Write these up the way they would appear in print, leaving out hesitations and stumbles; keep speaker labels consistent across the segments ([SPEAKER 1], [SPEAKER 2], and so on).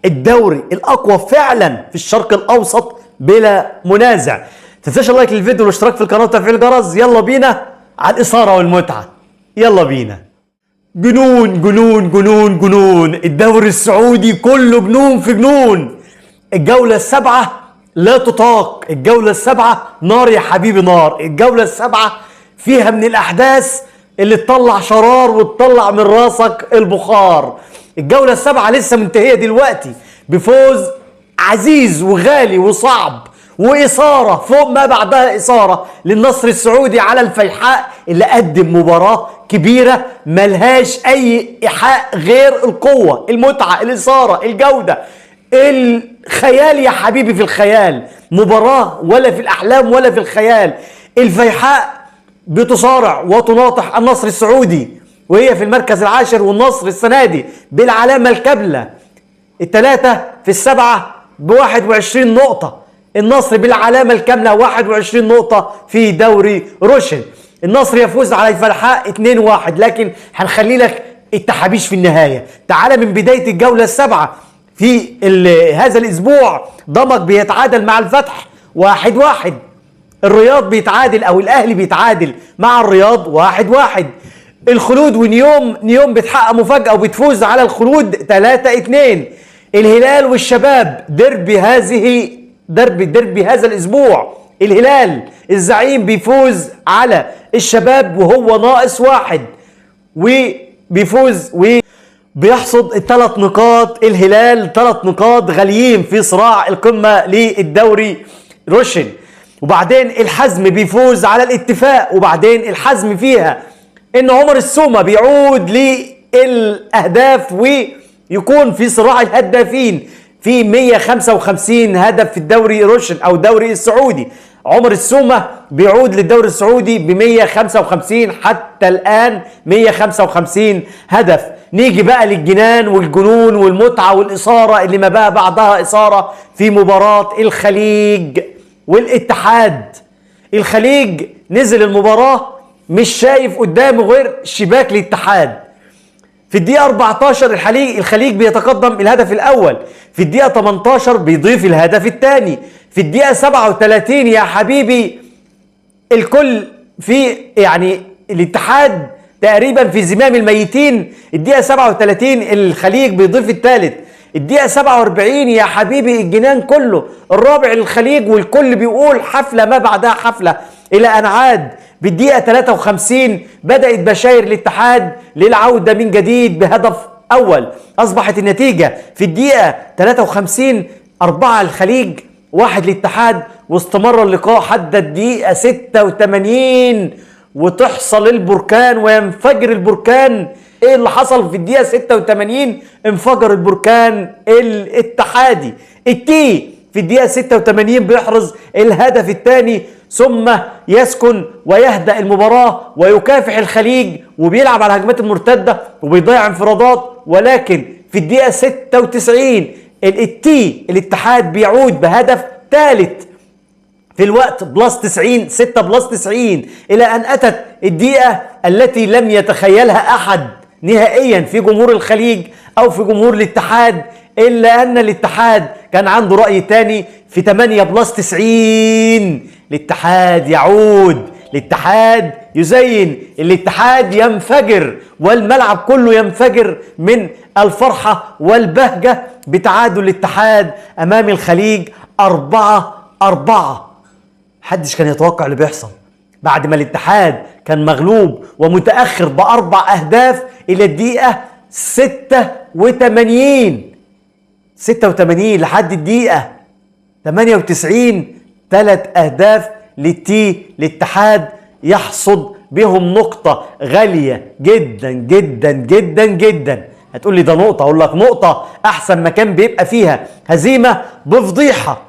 [SPEAKER 1] الدوري الاقوى فعلا في الشرق الاوسط بلا منازع. تنساش اللايك للفيديو والاشتراك في القناة وتفعيل الجرس. يلا بينا على الاثارة والمتعة، يلا بينا. جنون جنون جنون جنون، الدوري السعودي كله جنون في جنون. الجولة السابعة لا تطاق، الجولة السابعة نار يا حبيبي نار. الجولة السابعة فيها من الأحداث اللي تطلع شرار وتطلع من راسك البخار. الجولة السابعة لسه منتهية دلوقتي بفوز عزيز وغالي وصعب وإثارة فوق ما بعدها إثارة للنصر السعودي على الفيحاء، اللي قدم مباراة كبيرة ملهاش أي إيحاء غير القوة، المتعة، الإثارة، الجودة، الخيال يا حبيبي في الخيال. مباراة ولا في الأحلام ولا في الخيال. الفيحاء بتصارع وتناطح النصر السعودي وهي في المركز العاشر، والنصر السنة دي بالعلامة الكاملة، الثلاثة في السبعة ب21 نقطة. النصر بالعلامة الكاملة 21 نقطة في دوري روشن. النصر يفوز على الفلحاء 2-1، لكن هنخلي لك التحابيش في النهاية. تعال من بداية الجولة السابعة في هذا الأسبوع، ضمك بيتعادل مع الفتح 1-1، الرياض بيتعادل أو الأهلي بيتعادل مع الرياض 1-1، الخلود ونيوم، نيوم بتحقق مفاجأة وبتفوز على الخلود 3-2، الهلال والشباب ديربي هذه ديربي هذا الاسبوع، الهلال الزعيم بيفوز على الشباب وهو ناقص واحد، وبيفوز وبيحصد الثلاث نقاط. الهلال 3 نقاط غاليين في صراع القمة للدوري روشن. وبعدين الحزم بيفوز على الاتفاق، وبعدين الحزم فيها ان عمر السومة بيعود للاهداف ويكون في صراع الهدافين في 155 هدف في الدوري روشن او الدوري السعودي. عمر السومة بيعود للدوري السعودي ب 155 حتى الان، 155 هدف. نيجي بقى للجنان والجنون والمتعة والإثارة اللي ما بقى بعدها إثارة في مباراة الخليج والاتحاد. الخليج نزل المباراة مش شايف قدامه غير شباك الاتحاد. في الدقيقة 14 الخليج بيتقدم الهدف الأول، في الدقيقة 18 بيضيف الهدف الثاني، في الدقيقة 37 يا حبيبي الكل في يعني الاتحاد تقريبا في زمام الميتين. الدقيقة 37 الخليج بيضيف الثالث، الدقيقة 47 يا حبيبي الجنان كله الرابع للخليج، والكل بيقول حفلة ما بعدها حفلة، إلى أن عاد بالدقيقة 53 بدأت بشاير الاتحاد للعودة من جديد بهدف أول. أصبحت النتيجة في الدقيقة 53 4 الخليج 1 للاتحاد، واستمر اللقاء حتى الدقيقة 86 وتحصل البركان وينفجر البركان. ايه اللي حصل في الدقيقة 86؟ انفجر البركان الاتحادي. التي في الدقيقة 86 بيحرز الهدف الثاني، ثم يسكن ويهدأ المباراة ويكافح الخليج وبيلعب على الهجمات المرتدة وبيضيع انفرادات، ولكن في الدقيقة 96 التي الاتحاد بيعود بهدف ثالث في الوقت plus 90، 6 plus 90، إلى أن أتت الدقيقة التي لم يتخيلها أحد نهائيا في جمهور الخليج أو في جمهور الاتحاد، إلا أن الاتحاد كان عنده رأي تاني. في 8 plus 90 الاتحاد يعود، الاتحاد يزين، الاتحاد ينفجر، والملعب كله ينفجر من الفرحة والبهجة بتعادل الاتحاد أمام الخليج 4-4. محدش كان يتوقع اللي بيحصل بعد ما الاتحاد كان مغلوب ومتأخر ب4 أهداف إلى الدقيقة 86، 86 لحد الدقيقة 98، 3 أهداف للتي الاتحاد يحصد بهم نقطة غالية جدا جدا جدا جدا. هتقول لي ده نقطة، أقول لك نقطة أحسن مكان بيبقى فيها هزيمة بفضيحة،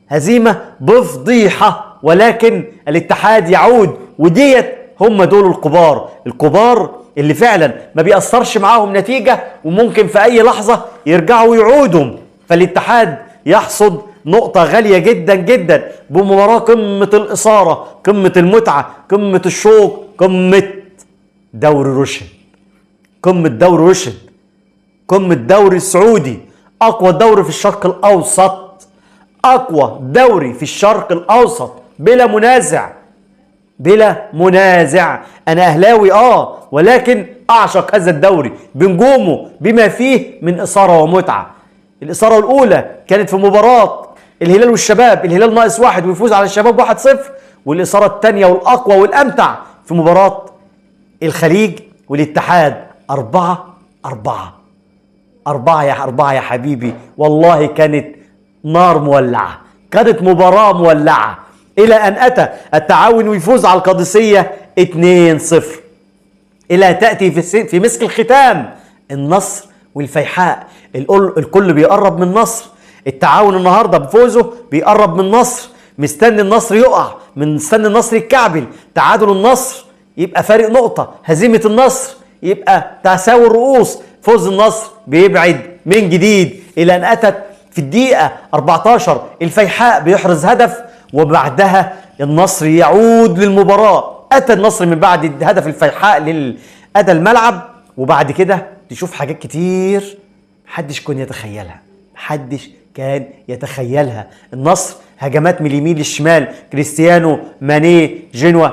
[SPEAKER 1] هزيمة بفضيحة، ولكن الاتحاد يعود. وديت هم دول الكبار، الكبار اللي فعلا ما بيأثرش معاهم نتيجة وممكن في أي لحظة يرجعوا ويعودوا. فالاتحاد يحصد نقطة غالية جدا جدا بمباراة قمة الإثارة، قمة المتعة، قمة الشوق، قمة دوري روشن، قمة دوري روشن، قمة الدوري السعودي. اقوى دوري في الشرق الاوسط، اقوى دوري في الشرق الاوسط بلا منازع، بلا منازع. انا اهلاوي ولكن اعشق هذا الدوري بنجومه بما فيه من اثاره ومتعه. الاثارة الاولى كانت في مباراة الهلال والشباب، الهلال ناقص واحد ويفوز على الشباب 1-0. والاثارة الثانية والاقوى والامتع في مباراة الخليج والاتحاد 4-4. 4 يا 4 يا حبيبي، والله كانت نار مولعة، كانت مباراة مولعة، إلى أن أتى التعاون ويفوز على القادسية 2-0. إلى تأتي في مسك الختام النصر والفيحاء. الكل بيقرب من النصر، التعاون النهارده بفوزه بيقرب من النصر، مستني النصر يقع، مستني النصر يتكعبل. تعادل النصر يبقى فارق نقطة، هزيمة النصر يبقى تساوي الرؤوس، فوز النصر بيبعد من جديد. إلى أن أتت في الدقيقة 14 الفيحاء بيحرز هدف، وبعدها النصر يعود للمباراة. أتى النصر من بعد هدف الفيحاء أتى الملعب، وبعد كده تشوف حاجات كتير محدش كان يتخيلها، محدش كان يتخيلها. النصر هجمات من اليمين للشمال، كريستيانو، ماني، جنوا،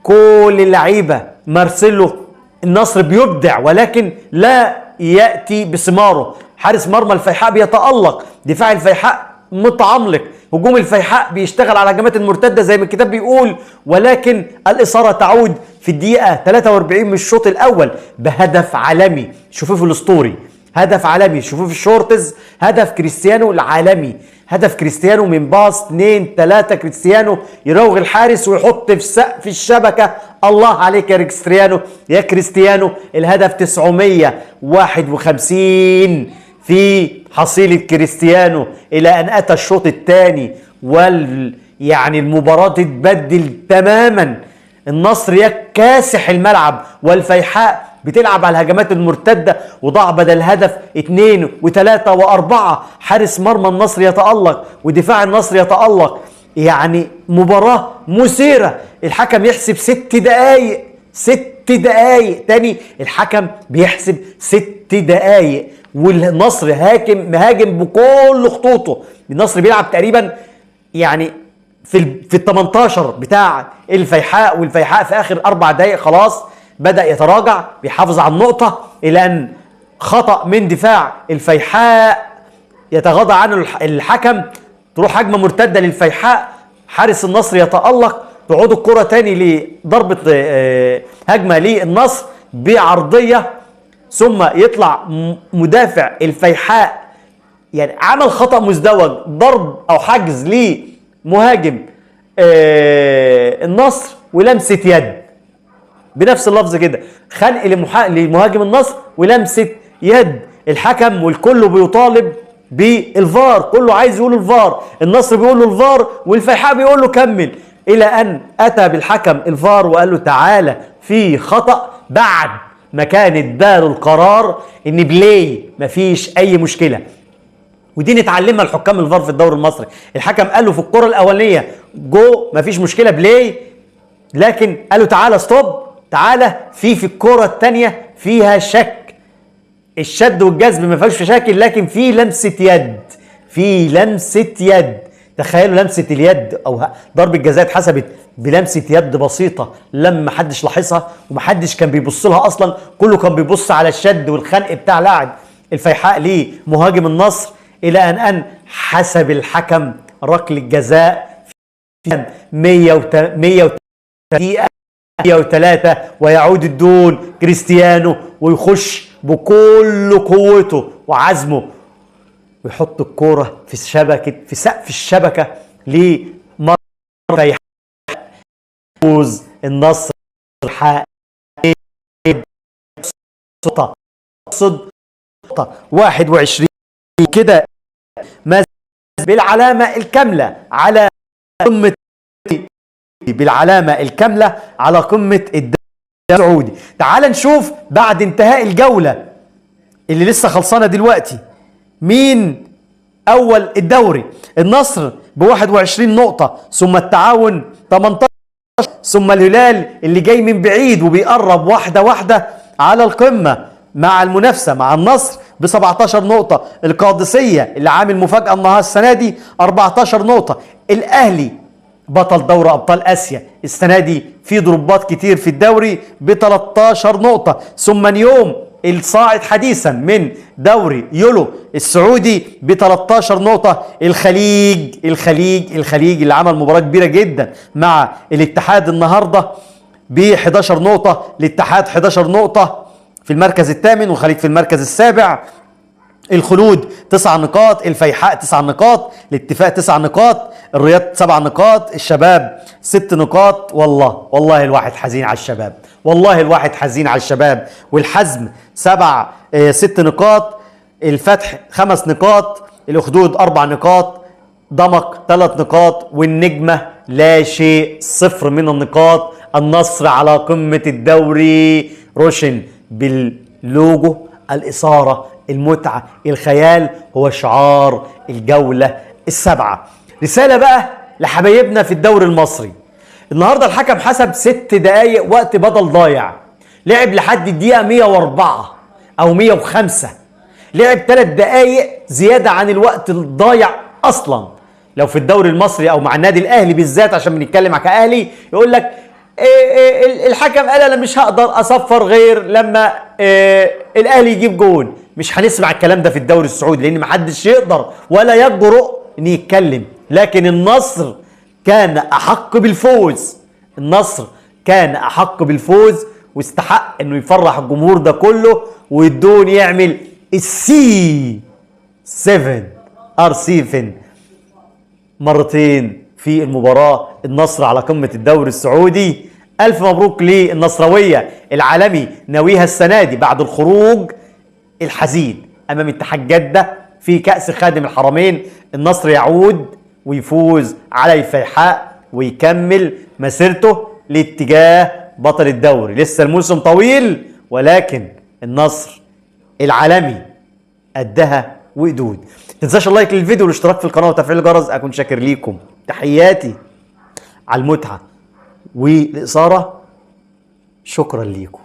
[SPEAKER 1] كل اللعيبة، مارسيلو. النصر بيبدع ولكن لا يأتي بثماره. حارس مرمى الفيحاء بيتألق، دفاع الفيحاء متعملق، هجوم الفيحاء بيشتغل على هجمات المرتدة زي ما الكتاب بيقول، ولكن الإثارة تعود في الدقيقة 43 من الشوط الأول بهدف عالمي. شوفوه في ال story، هدف عالمي، شوفوه في ال shorts، هدف كريستيانو العالمي، هدف كريستيانو من باص 2 3، كريستيانو يراوغ الحارس ويحط في سقف الشبكة. الله عليك يا كريستيانو، يا كريستيانو. الهدف 951 في حصيلة كريستيانو. إلى أن أتى الشوط الثاني يعني المباراة تتبدل تماما. النصر يكاسح الملعب، والفيحاء بتلعب على الهجمات المرتدة، وضع بدل هدف 2 و3 و4. حارس مرمى النصر يتألق ودفاع النصر يتألق، يعني مباراة مثيرة. الحكم يحسب 6 دقايق، 6 دقايق تاني، الحكم بيحسب 6 دقايق، والنصر مهاجم بكل خطوطه. النصر بيلعب تقريبا يعني في ال 18 بتاع الفيحاء، والفيحاء في اخر 4 دقايق خلاص بدأ يتراجع، بيحافظ على النقطة، إلى أن خطأ من دفاع الفيحاء يتغاضى عنه الحكم، تروح هجمة مرتدة للفيحاء، حارس النصر يتألق، تعود الكرة تاني لضربة هجمة للنصر بعرضية، ثم يطلع مدافع الفيحاء يعني عمل خطأ مزدوج، ضرب أو حجز لمهاجم النصر ولمسة يد، بنفس اللفظ كده، خنق لمهاجم النصر ولمسة يد. الحكم والكل بيطالب بالفار، كله عايز يقول الفار، النصر بيقول له الفار والفيحاء بيقول له كمل، الى ان اتى بالحكم الفار وقال له تعالى في خطأ، بعد ما كان اداله القرار ان play مفيش اي مشكلة. ودي نتعلمها الحكام الفار في الدوري المصري. الحكم قال له في الكره الاولانية جو مفيش مشكلة play، لكن قال له تعالى stop، تعالى في الكره الثانية فيها شك، الشد والجذب ما فيهاش مشاكل، لكن في لمسه يد، في لمسه يد. تخيلوا لمسه اليد او ضربه جزاء اتحسبت بلمسه يد بسيطة لما حدش لاحظها ومحدش كان بيبص لها اصلا، كله كان بيبص على الشد والخنق بتاع لاعب الفيحاء ليه مهاجم النصر، الى ان حسب الحكم ركلة جزاء في 103، ويعود الدون كريستيانو ويخش بكل قوته وعزمه ويحط الكورة في شبكة، في سقف الشبكة لمرمى فوز النصر 21 كده بالعلامة الكاملة على قمة، بالعلامة الكاملة على قمة الدوري السعودي. تعال نشوف بعد انتهاء الجولة اللي لسه خلصانه دلوقتي مين اول الدوري. النصر ب 21 نقطة، ثم التعاون 18، ثم الهلال اللي جاي من بعيد وبيقرب واحدة واحدة على القمه مع المنافسة مع النصر ب 17 نقطة، القادسية اللي عامل مفاجأة النهارده السنة دي 14 نقطة، الأهلي بطل دوري أبطال آسيا السنة دي في ضربات كتير في الدوري ب 13 نقطة، ثم نيوم الصاعد حديثا من دوري يولو السعودي ب 13 نقطة، الخليج الخليج الخليج اللي عمل مباراة كبيرة جدا مع الاتحاد النهارده ب 11 نقطة، الاتحاد 11 نقطة في المركز الثامن والخليج في المركز السابع. الخلود 9 نقاط، الفيحاء 9 نقاط، الاتفاق 9 نقاط، الرياض 7 نقاط، الشباب 6 نقاط. والله الواحد حزين على الشباب، والله الواحد حزين على الشباب. والحزم 6 نقاط، الفتح 5 نقاط، الأخدود 4 نقاط، ضمك 3 نقاط، والنجمة لا شيء، 0 من النقاط. النصر على قمة الدوري روشن باللوجو، الإثارة، المتعة، الخيال، هو شعار الجولة السابعة. رسالة بقى لحبايبنا في الدوري المصري. النهاردة الحكم حسب 6 دقايق وقت بدل ضايع، لعب لحد الدقيقة 104 أو 105، لعب 3 دقايق زيادة عن الوقت الضايع أصلا. لو في الدوري المصري أو مع النادي الأهلي بالذات، عشان بنتكلم على كأهلي، يقول لك الحكم قال أنا مش هقدر أصفر غير لما الأهلي يجيب جون. مش هنسمع الكلام ده في الدوري السعودي، لأن محدش يقدر ولا يجرؤ إن يتكلم. لكن النصر كان أحق بالفوز، النصر كان أحق بالفوز واستحق إنه يفرح الجمهور ده كله، والدون يعمل السي 7 ار 7 مرتين في المباراة. النصر على قمة الدوري السعودي. ألف مبروك للنصراوية العالمي، ناويها السنة دي بعد الخروج الحزين أمام اتحاد جدة في كأس خادم الحرمين. النصر يعود ويفوز على الفيحاء ويكمل مسيرته لاتجاه بطل الدوري. لسه الموسم طويل، ولكن النصر العالمي قدها وقدود. تنساش اللايك للفيديو والاشتراك في القناة وتفعيل الجرس. أكون شاكر ليكم. تحياتي على المتعة والإثارة. شكرا ليكم.